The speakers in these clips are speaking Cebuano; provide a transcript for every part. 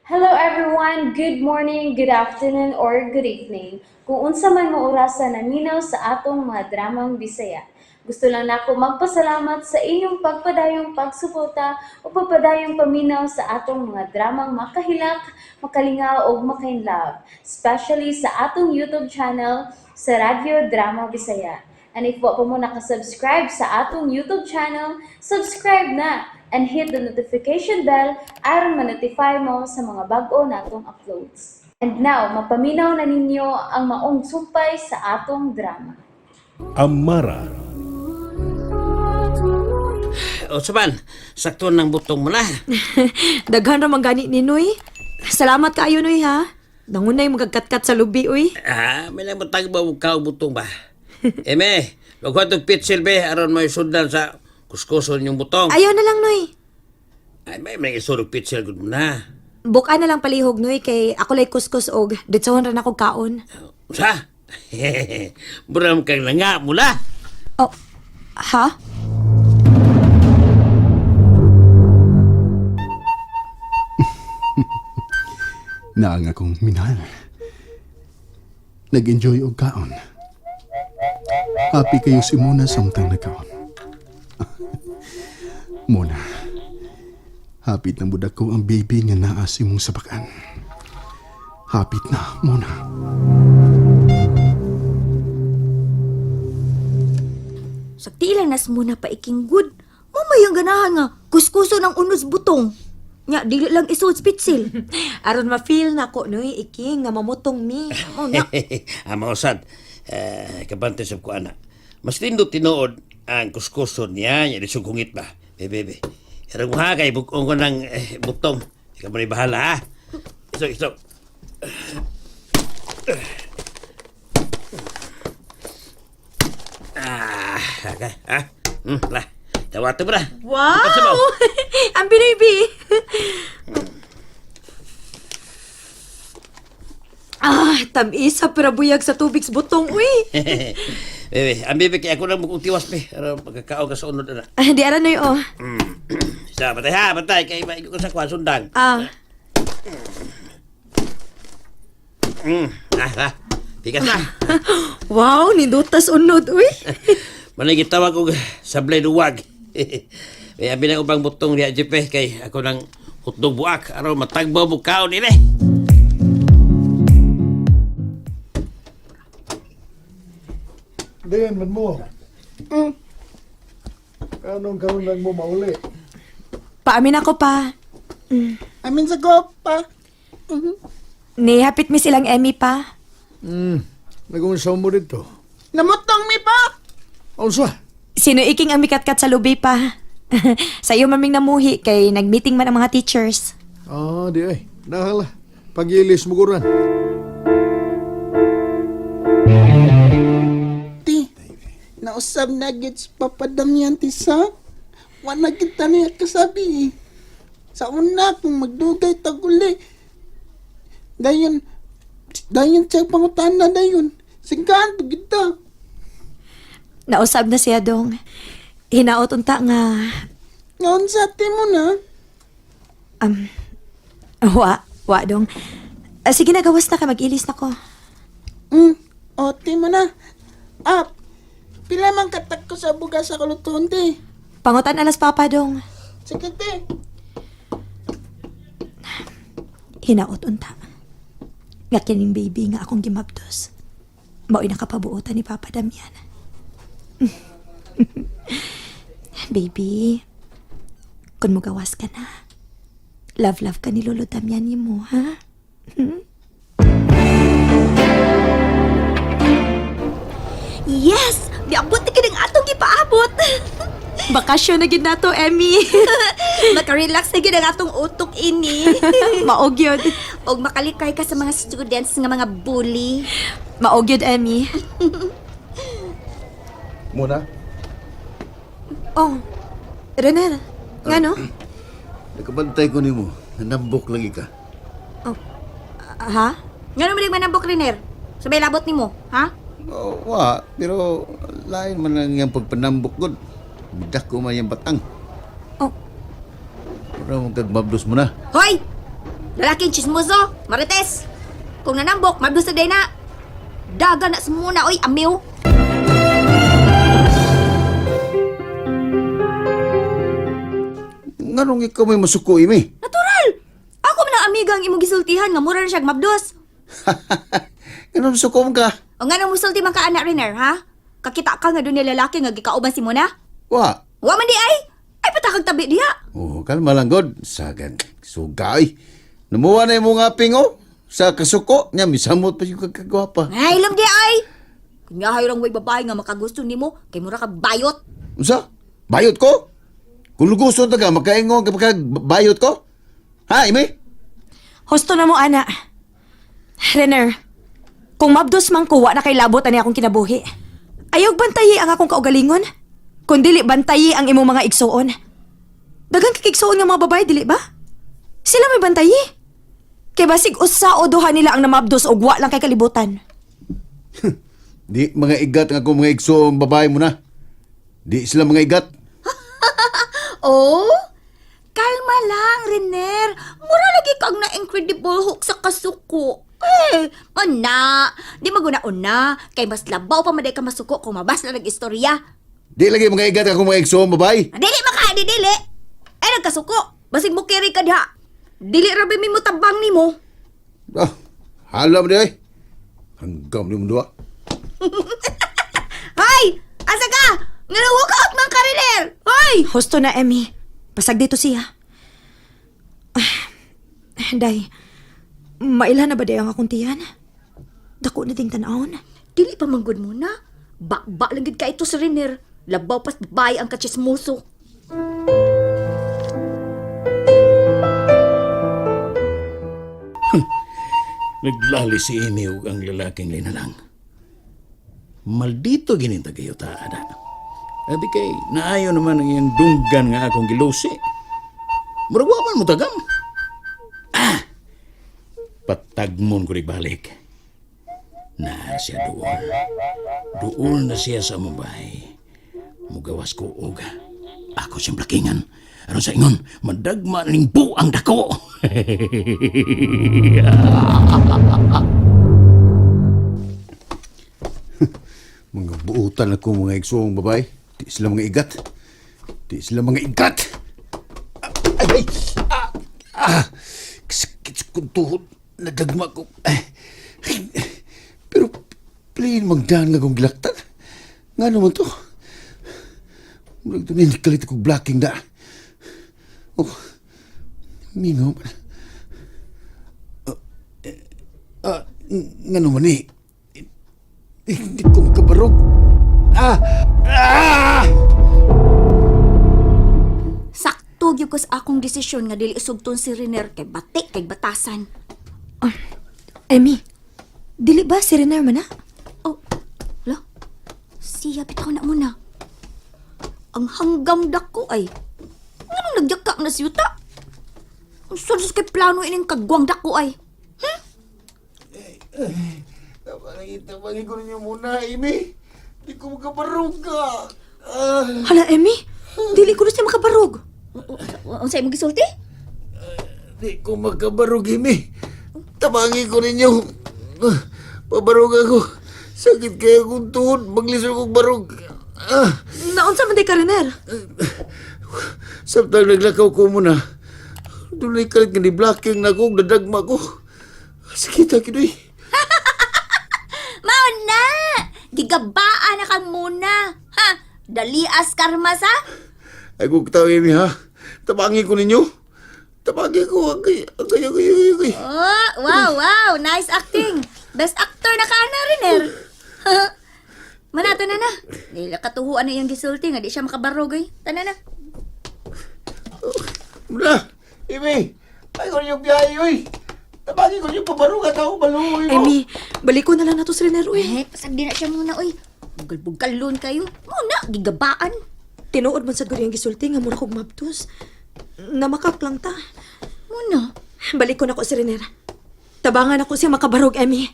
Hello everyone! Good morning, good afternoon, or good evening. Kung unsa man mo orasa naminaw sa atong mga dramang Bisaya. Gusto lang nako magpasalamat sa inyong pagpadayong pagsuporta o pagpadayong paminaw sa atong mga dramang makahilak, makalingaw ug makainlove, especially sa atong YouTube channel sa Radyo Drama Bisaya. And if wa pa mo nakasubscribe sa atong YouTube channel, subscribe na and hit the notification bell aron ma-notify mo sa mga bag-o natong uploads. And now, mapaminaw na ninyo ang maong sumpay sa atong drama. Amara. O saban, sakto ng butong mo na. Daghan ra man gani ni Noy. Salamat kaayo, Noy, ha. Nangunay magagkatkat sa lubi uy. Ah, may lang matag ba ka butong ba? Eme, magkuha itong pitsil be, aron mo isundan sa kuskuson yung butong. Ayaw na lang, Noy. Ay, may isurog pitsil gud mo na. Buka na lang palihog, Noy, kay ako lay kuskus og ditsohon ra na kog kaon. Sa? Buram kang nanga mula. Oh, ha? Naang akong minahal. Nag-enjoy og kaon. Happy kayo si Mona samtang nagkaon. Mona, hapit na budak ko ang baby nga naa sa imong sabakan. Hapit na, Mona. Sakti lang nas muna pa iking good. Mamayang ganahan nga, kuskuso ng unos butong. Nya, dili lang isuod pitsil. Aron ma-feel na ko, Noy, iking nga mamutong mi. Oh, na. Ama usad, eh, kabante sa ko ana. Mas tindo tinuod ang kuskuson niya, niya di sugungit ba. Bebe, bebe. Pero kung ha, kay bukong ko ng eh, butong. Ikaw mo na bahala ha. Isok, isok. Ah, okay. Ah, lah. Tawato mo na. Wow! Ang binibi! Ah, tamisa pero buyag sa tubig sa butong, uy. Bebe, ang bebe kay ako nang bukong tiwas be. Aron pagkakaon ka sa unod na. Ah, di ara, Noy, oh. Sa batay ha, batay kay maigo ko sa kwan sundang. Ah, Ah, ah. Tikas na. Wow, nindutas unod, uy. Manay gitawag og sablay duwag. May abi na ubang butong diha jepe kay ako nang hotdog buak aron matagbaw mo kaon ini. Diyan man mo. Anong karon lang mo mauli? Paamin ako pa. Amin sa kopa. Nihapit mi silang Emmy pa. Nag-unsa mo dito? Namutong mi pa. Unsa? Sino iking ang mikatkat sa lubi pa? Sa iyo maming namuhi kay nagmeeting man ang mga teachers. Ah, di ay. Nahala. Pagilis mo kuran. Ti, nausab na gid sa papadamyan ti sa. Wala kita niya kasabi eh. Sa una, kung magdugay taguli. Dayon, dayon siya pangutana dayon. Singkaan to kita. Nausab na siya dong. Hinaot unta nga Ngaon sa ti mo na. um wa wa dong. Ah, sige na, gawas na ka, mag-ilis na ko. O, ti mo na. Ah, pila man katak ko sa bugas sa kalutuon ti. Pangutan alas papa dong. Sige ti. Hinaot unta. Nga kining baby nga akong gimabdos. Mao'y nakapabuotan ni Papa Damian. Baby, kung mugawas ka na, love love ka ni Lolo Damian ni mo, ha? Yes! Miabot na gid ang atong gipaabot. Bakasyon na gid nato, Emmy. Makarelax na gid ang atong utok ini. Maog yun. Og makalikay ka sa mga students nga mga bully. Maog yun, Emmy. Muna? Oh, Renel, nga no? Nakabantay ko nimo, nanambok lagi ka. Ha? Nga naman manambok, Riner? Sabay labot nimo, ha? Oh, wa, pero lain man lang yung pagpanambok gud. Bidak ko man yung batang. Oh. Mura mong kagmabdos mo na. Hoy! Lalaking chismoso, marites. Kung nanambok, mabdos na day na. Daga na muna, oy, amiw. Nganong ikaw may masuko, Amy? Natural! Ako man ang amiga ang imong gisultihan nga mura na siyang mabdos. Nganong masuko man ka? O nga nang musulti man ka anak Riner, ha? Kakita ka nga doon ni lalaki nga gikauban si Mona? Wa. Wa man di ay! Ay patakag tabi diha! Oh, kalma lang, God. Sagan, sugay. Namuha na yung mga pingo sa kasuko. Nya, misamot pa yung kagkagwapa. Ay, lam di ay! Kunya hayrang way babae nga makagusto nimo kay mura ka bayot. Unsa? Bayot ko? Kung luguson ta ka, makaingon ka pagka bayot ko? Ha, Amy? Husto na mo, ana. Renner, kung mabdos man ko, wa na kay labot ani akong kinabuhi. Ayaw bantayi ang akong kaugalingon. Kung dili bantayi ang imong mga igsuon. Dagan kay igsuon nga mga babae, dili ba? Sila may bantayi. Kay basig usa o duha nila ang namabdos og wa lang kay kalibutan. Di mga igat nga akong mga igsoong babae mo na. Di sila mga igat. Oh? Kalma lang, Riner. Mura lagi kang na Incredible Hulk sa kasuko. Eh, mana. Di maguna-una. Kay mas labaw pa maday ka masuko kung mabas na nag-istorya. Di lagi mga igat nga akong mga igsoong babae. Ah, dili maka, di dili. Ay, nagkasuko. Basig mo kiri ka diha. Dili rabi mi mo tabang nimo. Ah, halam di ay. Hanggam ni mo duha. Hoy! Asa ka? Nga walk out man ka, Riner! Hoy! Husto na, Emmy. Pasag dito siya. Ah, Day, maila na ba day ang akong tiyan? Dako na ding tanawon. Dili pa manggod mo na. Bakba lang gid ka ito si Riner. Labaw pas babae ang kachismoso. Naglali si Amy ug ang lalaking linalang. Maldito gininta kayo taada. Abi kay naayo naman ang iyang dunggan nga akong gilusi. Murag wa man mo tagam. Ah! Patagmon ko balik. Na siya doon. Doon na siya sa mabay. Mugawas ko og ako siyang blakingan. Aron sa ingon, madagma ning buang dako. Mga buutan ako mga igsoong babae. Di sila mga igat. Di sila mga igat. Ay, ay, ah, ah, sakit sa kong tuhod. Nadagma ko. Ay, ay, pero, plain magdaan nga kong gilaktan. Nga naman to. Murag doon hindi kalit akong blocking na. Oh, mingaw man. Ah, nga naman eh. Hindi ko makabarog. Ah! Ah! Sakto gyud ko sa akong desisyon nga dili sugton si Riner kay batik kay batasan. Emmy, dili ba si Renner man na? Oh, lo. Siya bitaw na muna. Ang hanggam dako ay. Nganong nagyaka na siyuta? Ang sus kay plano ining kagwang dako ay. Tabangin ko ninyo muna, Amy. Hindi ko makabarog ka. Ah. Hala, Emmy, dili ko na siya makabarog. Unsa imong gisulti? Hindi ko makabarog, Amy. Tabangin ko ninyo. Ah, Pabarog ako. Sakit kaya kong tuhod. Maglisod kong barog. Ah. Naunsa man day ka, Renner? Samtang naglakaw ko muna. Doon ay kalit nga ni blocking na ako. Dadagma ko. Sakit ako, eh. Mao na! Gigabaan na ka muna. Ha? Dalias karma sa? Ay kung tao, Amy, ha? Tabangin ko ninyo. Tabangin ko. Agay, agay, agay, agay, agay. Oh, wow, wow. Nice acting. Best actor na ka na, Riner. Mana, tanan na. Dili katuhuan na iyang gisulti nga di siya makabarog ay. Tanan na. Mula, Amy, ay ko yung biyahe, uy. Tabangin ko yung pabarog at ako baluoy mo. Emmy, balik ko na lang nato si Renner, uy. Eh, pasag di na siya muna, uy. Bugal-bugalon kayo. Muna, gigabaan. Tinuod man sad gud yung gisulti nga mura kog mabdos. Namakak lang ta. Muna. Balik ko na ko si Renner. Tabangan ako siya makabarog, Emmy.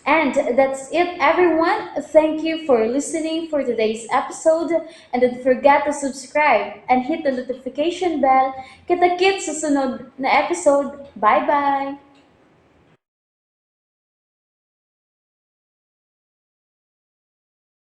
And that's it, everyone. Thank you for listening for today's episode. And don't forget to subscribe and hit the notification bell. Kita-kits sa sunod na episode. Bye-bye!